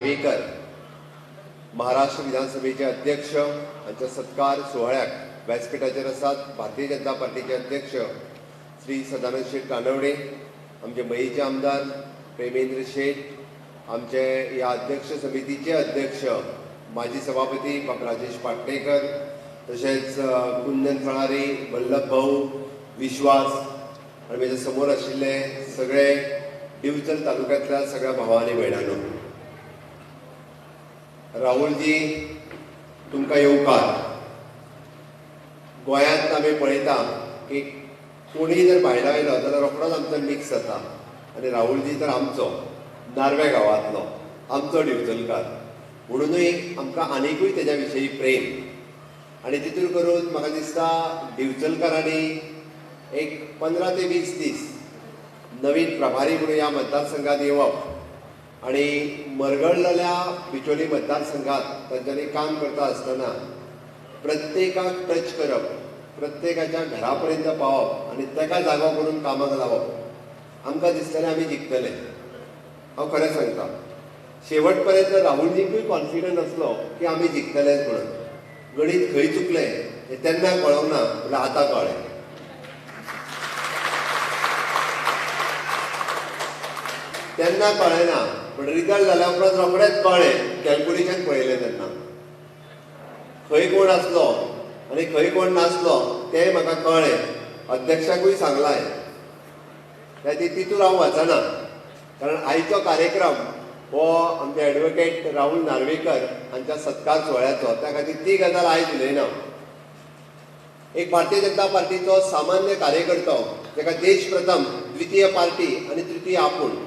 नार्वेकर महाराष्ट्र विधानसभेचे अध्यक्ष हांच्या सत्कार सुवाळ्याक व्यासपीठाचेर आसात भारतीय जनता पार्टीचे अध्यक्ष श्री सदानंद शेट तानवडे, आमचे मयेचे आमदार प्रेमेंद्र शेट, आमचे ह्या अध्यक्ष समितीचे अध्यक्ष माजी सभापती बाब राजेश पाटणेकर, तशेंच कुंदन फळारी, वल्लभ भाऊ विश्वास आनी म्हज्या समोर आशिल्ले सगळे दिवचल तालुक्यांतल्या सगळ्या भावा आनी भयणांनो, राहुलजी तुमकां येवकार. गोंयांत आमी पळयता की कोणीय जर भायलो आयलो जाल्यार रोखडोच आमचो मिक्स जाता आनी राहुलजी तर आमचो नार्वे गांवांतलो, आमचो दिवचलकार, म्हणुनूय आमकां आनिकूय तेज्या विशयी प्रेम. आनी तितून करून म्हाका दिसता दिवचलकारांनी एक 15 ते 20 दीस नवीन प्रभारी म्हणून ह्या मतदारसंघात येवप आनी मरगळलेल्या बिचोली मतदारसंघात तांच्यांनी काम करता आसतना प्रत्येकाक टच करप, प्रत्येकाच्या घरा पर्यंत पावप आनी ताका जागो करून कामाक लावप, आमकां दिसतलें आमी जिखतले. हांव खरें सांगता, शेवट पर्यंत राहुलजीकूय कॉन्फिडंट आसलो की आमी जिखतलेच म्हणून. गणीत खंय चुकलें हें तेन्ना कळोंक ना, म्हणल्यार आतां कळ्ळें. तेन्ना कळ्ळें ना, पण रिजल्ट जाल्या उपरांत रोखडेंच कळ्ळें. कॅल्कुलेशन पळयलें तेन्ना खंय कोण आसलो आनी खंय कोण नासलो तेंय म्हाका कळ्ळें. अध्यक्षाकूय सांगलां त्या तितून हांव वचना, कारण आयचो कार्यक्रम हो आमचे एडवोकेट राहुल नार्वेकर हांच्या सत्कार सुवाळ्याचो, त्या खातीर ती गजाल आयज उलयना. एक भारतीय जनता पार्टीचो सामान्य कार्यकर्तो जाका देश प्रथम, द्वितीय पार्टी आनी तृतीय आपूण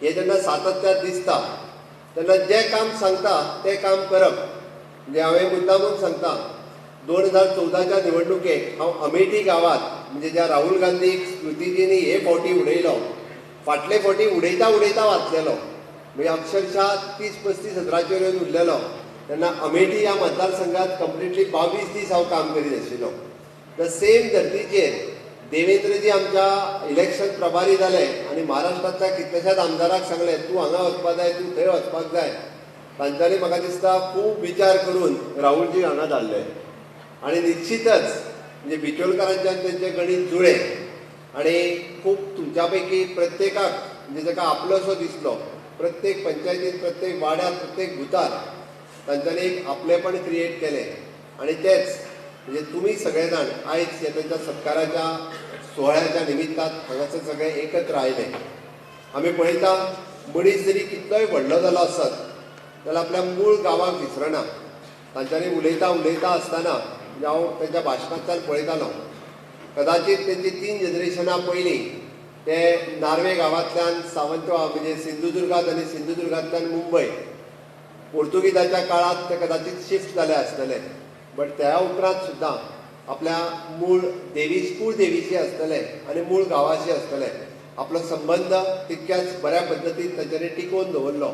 हे जेन्ना सातत्यात दिसता तेन्ना जें काम सांगता तें काम करप. म्हणजे हांवें मुद्दामून सांगता, 2014च्या निवडणुकेक हांव अमेठी गांवांत, म्हणजे ज्या राहुल गांधीक स्मृतीजींनी हे फावटी उडयलो, फाटले फावटी उडयता उडयता वाचलेलो, म्हणजे अक्षरशः 30-35 हजाराचेर येवन उरलेलो. तेन्ना अमेठी ह्या मतदारसंघात कंप्लिटली 22 दीस हांव काम करीत आशिल्लो. The same धर्तीचेर देवेंद्रजी आमच्या इलेक्शन प्रभारी जाले आनी महाराष्ट्रांतल्या कितल्याशाच आमदाराक सांगलें, तूं हांगा वचपाक जाय, तूं थंय वचपाक जाय. तांच्यांनी म्हाका दिसता खूब विचार करून राहुलजी हांगा धाडले आनी निश्चितच म्हणजे बिचोलकारांच्यान तेंचें गणीत जुळ्ळें आनी खूब तुमच्या पैकी प्रत्येकाक म्हणजे ताका आपलोसो दिसलो. प्रत्येक पंचायतीन, प्रत्येक वाड्यार, प्रत्येक बुथार तांच्यांनी एक आपलेपण क्रिएट केलें. आनी तेच म्हणजे तुमी सगळे जाण आयज ह्या तांच्या सत्काराच्या सुवाळ्याच्या निमित्तान हांगासर सगळे एकत्र आयले. आमी पळयता मनीस जरी कितलोय व्हडलो जालो आसत जाल्यार आपल्या मूळ गांवाक विसरना. तांच्यांनी उलयता उलयता आसतना म्हणजे हांव तांच्या भाशणांतल्यान पळयतालो, कदाचित तेंची 3 जनरेशनां पयलीं ते नार्वे गांवांतल्यान सावंतवा म्हणजे सिंधुदुर्गांत आनी सिंधुदुर्गांतल्यान मुंबय, पोर्तुगीजाच्या काळांत ते कदाचित शिफ्ट जाले आसतले, बट त्या उपरांत सुद्दां आपल्या मूळ देवी कुळ देवीशी आसतले आनी मूळ गांवाशी आसतले आपलो संबंद तितक्याच बऱ्या पद्दतीन तांच्यांनी टिकोवन दवरलो.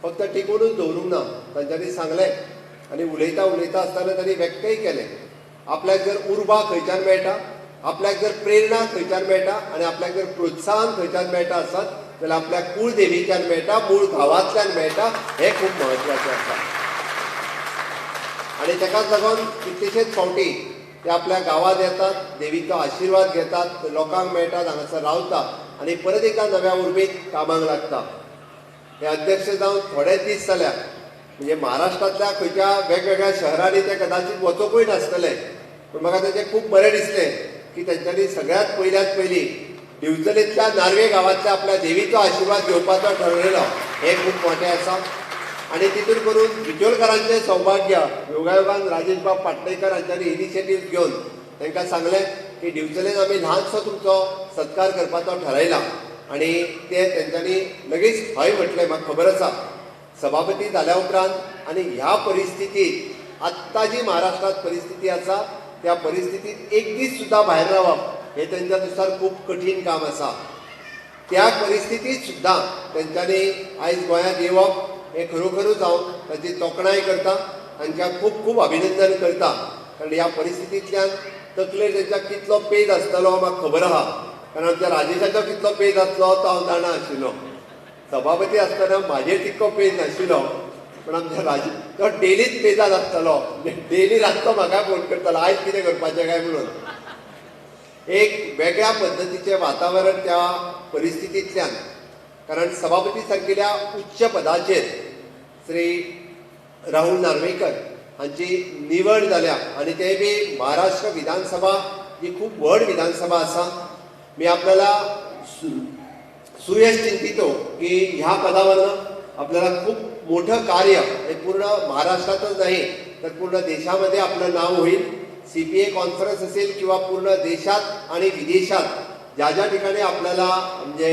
फक्त टिकोवनूच दवरूंक ना, तांच्यांनी सांगलें आनी उलयता उलयता आसतना तांणी व्यक्तय केलें, आपल्याक जर उर्बा खंयच्यान मेळटा, आपल्याक जर प्रेरणा खंयच्यान मेळटा आनी आपल्याक जर प्रोत्साहन खंयच्यान मेळटा आसत जाल्यार आपल्या कुळ देवीच्यान मेळटा, मूळ गांवांतल्यान मेळटा. हें खूब म्हत्वाचें आसा. आनी ताकाच लागून कितलेशेच फावटी ते आपल्या गांवांत येतात, देवीचो आशिर्वाद घेतात, लोकांक मेळटात, हांगासर रावता आनी परत एकदा नव्या उर्बेत कामाक लागता. हे अध्यक्ष जावन थोडे दीस जाल्या, म्हणजे महाराष्ट्रांतल्या खंयच्या वेगवेगळ्या शहरांनी ते कदाचित वचोकूय नासतले, पूण म्हाका तेचें खूब बरें दिसलें की तेंच्यांनी सगळ्यांत पयल्यात पयलीं दिवचलेंतल्या नार्वे गांवांतल्या आपल्या देवीचो आशिर्वाद घेवपाचो ठरयलो. हें खूब मोठें आसा. आनी तितून करून बिचोलकारांचें सौभाग्य योगायोगान राजेशबाब पाटणेकर हांच्यांनी इनिशिएटीव घेवन तांकां सांगलें की दिवचलेन आमी ल्हानसो तुमचो सत्कार करपाचो ठरयला आनी ते तेंच्यांनी लगेच हय म्हटलें. म्हाका खबर आसा सभापती जाल्या उपरांत आनी ह्या परिस्थितीत आत्तां जी महाराष्ट्रांत परिस्थिती आसा त्या परिस्थितीत एक दीस सुद्दां भायर रावप हें तेंच्या नुसार खूब कठीण काम आसा. त्या परिस्थितीत सुद्दां तेंच्यांनी आयज गोंयांत येवप हें खरोखरूच हांव ताची तोखणाय करता, तांकां खूब खूब अभिनंदन करता. कारण ह्या परिस्थितींतल्यान तकलेर तेंच्या कितलो पेज आसतलो म्हाका खबर आहा, कारण आमच्या राजेशाचो कितलो पेज आसलो तो हांव जाणा आशिल्लो. सभापती आसतना म्हाजेर तितको पेज नाशिल्लो, पण आमच्या राजी तो डेलीच पेजान आसतालो, डेली रातचो म्हाका फोन करतालो आयज कितें करपाचें काय म्हणून. एक वेगळ्या पद्दतीचें वातावरण त्या परिस्थितींतल्यान, कारण सभापती सारकिल्या उच्च पदाचेर श्री राहुल नार्वेकर हांची निवड जाल्या आनी ते बी महाराष्ट्र विधानसभा ही खूब व्हड विधानसभा आसा. मी आपल्याला सुयश चिंतितो की ह्या पदावरनं आपल्याला खूप मोठं कार्य हे पूर्ण महाराष्ट्रातच नाही तर पूर्ण देशामध्ये आपलं नाव होईल. CPA conference असेल किंवा पूर्ण देशात आणि विदेशात ज्या ज्या ठिकाणी आपल्याला म्हणजे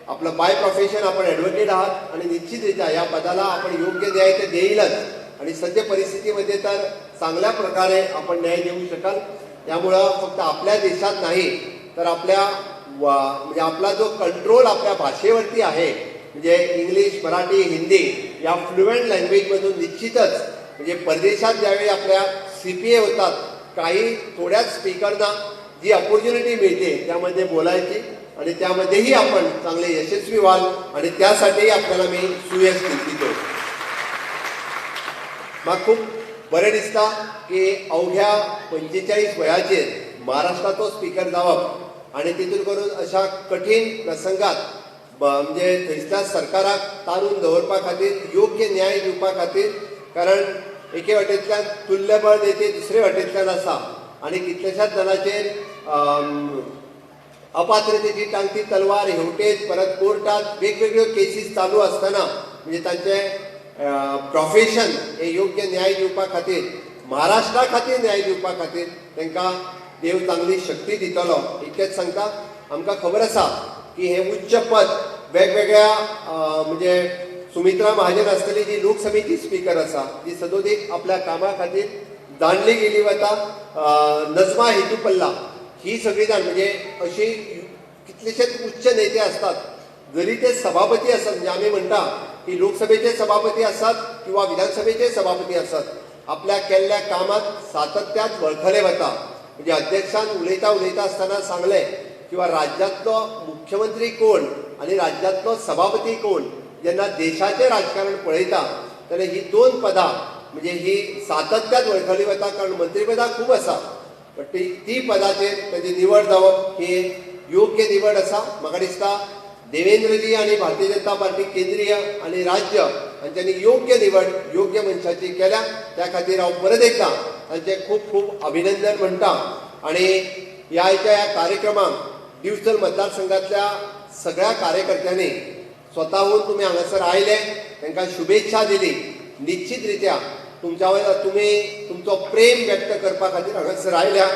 आपलं बाय प्रोफेशन आपण ॲडव्होकेट आहात आणि निश्चितरित्या या पदाला आपण योग्य न्याय ते देईलच आणि सद्य परिस्थितीमध्ये तर चांगल्या प्रकारे आपण न्याय देऊ शकाल. त्यामुळं फक्त आपल्या देशात नाही तर आपल्या म्हणजे आपला जो कंट्रोल आपल्या भाषेवरती आहे, म्हणजे इंग्लिश, मराठी, हिंदी या फ्लुएंट लँग्वेजमधून निश्चितच म्हणजे परदेशात ज्यावेळी आपल्या CPA होतात काही थोड्याच स्पीकरना जी अपॉर्च्युनिटी मिळते त्यामध्ये बोलायची आणि त्यामध्येही आपण चांगले यशस्वी व्हाल आणि त्यासाठी आपल्याला मी सुयश चिंतितो. म्हाका खूप बरें दिसता की अवघ्या 45 वयाचेर महाराष्ट्राचो स्पीकर जावप आनी तितून करून अशा कठीण प्रसंगात म्हणजे थंयसल्या सरकाराक तारून दवरपा खातीर योग्य न्याय दिवपा खातीर, कारण एके वाटेंतल्यान तुल्यबळ नेते दुसरे वाटेंतल्यान आसा आनी कितल्याशाच जाणांचेर अपात्रतेची टांगती तलवार हेवटेन परत कोर्टात वेगवेगळ्यो केसीस चालू आसतना म्हणजे तांचे प्रोफेशन हे योग्य न्याय दिवपा खातीर, महाराष्ट्रा खातीर न्याय दिवपा खातीर तांकां देव चांगली शक्ती दितलो इतकेंच सांगता. आमकां खबर आसा की हें उच्च पद वेगवेगळ्या म्हणजे सुमित्रा महाजन आसतली जी लोकसभेची स्पीकर आसा, जी सदोदीत आपल्या कामा खातीर जाणली गेली वता, नजमा हेतुपल्ला, ही सगळी जाण म्हणजे अशी कितलेशेच उच्च नेते आसतात, जरी ते सभापती आसत म्हणजे आमी म्हणटा की लोकसभेचे सभापती आसात किंवा विधानसभेचे सभापती आसात, आपल्या केल्ल्या कामात सातत्यात वळखले वता. म्हणजे अध्यक्षान उलयता उलयता आसतना सांगलें किंवा राज्यांतलो मुख्यमंत्री कोण आनी राज्यांतलो सभापती कोण, जेन्ना देशाचें राजकारण पळयता जाल्यार ही दोन पदां म्हणजे ही सातत्यात वळखली वता, कारण मंत्रीपदां खूब आसा बट ती पदाचेर ताजी निवड जावप ही योग्य निवड आसा. म्हाका दिसता देवेंद्रजी आनी भारतीय जनता पार्टी केंद्रीय आनी राज्य हांच्यांनी योग्य निवड योग्य मनशाची केल्या, त्या खातीर हांव परत एकदां तांचें खूब खूब अभिनंदन म्हणटा. आनी ह्या आयच्या ह्या कार्यक्रमाक दिवचल मतदारसंघातल्या सगळ्या कार्यकर्त्यांनी स्वताहून तुमी हांगासर आयले, तांकां शुभेच्छा दिली. निश्चित रित्या तुमच्या वयलो तुमी तुमचो प्रेम व्यक्त करपा खातीर हांगासर आयल्या.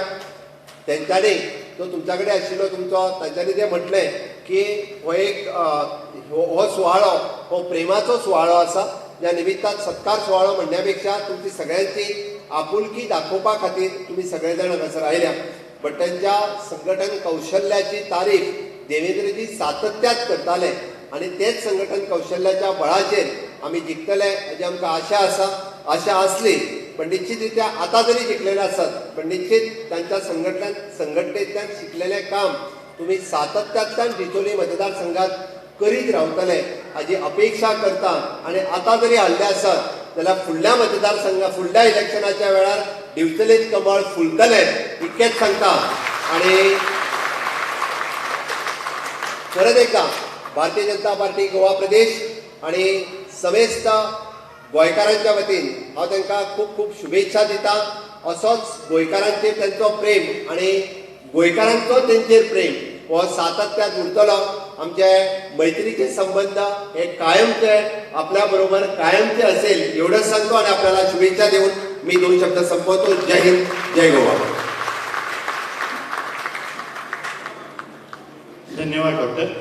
तेंच्यांनी जो तुमच्या कडेन आशिल्लो तुमचो तांच्यांनी जें म्हटलें की हो एक हो सुवाळो हो प्रेमाचो सुवाळो आसा, ज्या निमित्तान सत्कार सुवाळो म्हणण्या पेक्षा तुमची सगळ्यांची आपुलकी दाखोवपा खातीर तुमी सगळे जाण हांगासर आयल्या. बट तांच्या संघटन कौशल्याची तारीफ देवेंद्रजी सातत्यात करताले आनी तेच संघटन कौशल्याच्या बळाचेर आमी जिखतले हाजी आमकां आशा आसा. आशा आसली पण निश्चितरित्या आतां जरी जिखलेले आसत पण निश्चित तांच्या संघटनेंतल्यान शिकलेलें काम तुमी सातत्यांतल्यान डिचोली मतदारसंघात करीत रावतले हाजी अपेक्षा करता. आनी आतां जरी हारले आसत जाल्यार फुडल्या मतदारसंघा फुडल्या इलेक्शनाच्या वेळार दिवचलेच कमळ फुलतलें इतकेंच सांगता. आनी परत एकदां भारतीय जनता पार्टी गोवा प्रदेश आनी समेस्त गोंयकारांच्या वतीन हांव तांकां खूब खूब शुभेच्छा दिता. असोच गोंयकारांचेर तांचो प्रेम आनी गोंयकारांचो तेंचेर प्रेम हो सातत्यात उरतलो. आमचे मैत्रीचे संबंध हे कायमचे आपल्या बरोबर कायमचे असेल एवढंच सांगतो आणि आपल्याला शुभेच्छा देऊन मी दोन शब्द संपवतो. जय हिंद, जय गोवा. धन्यवाद डॉक्टर.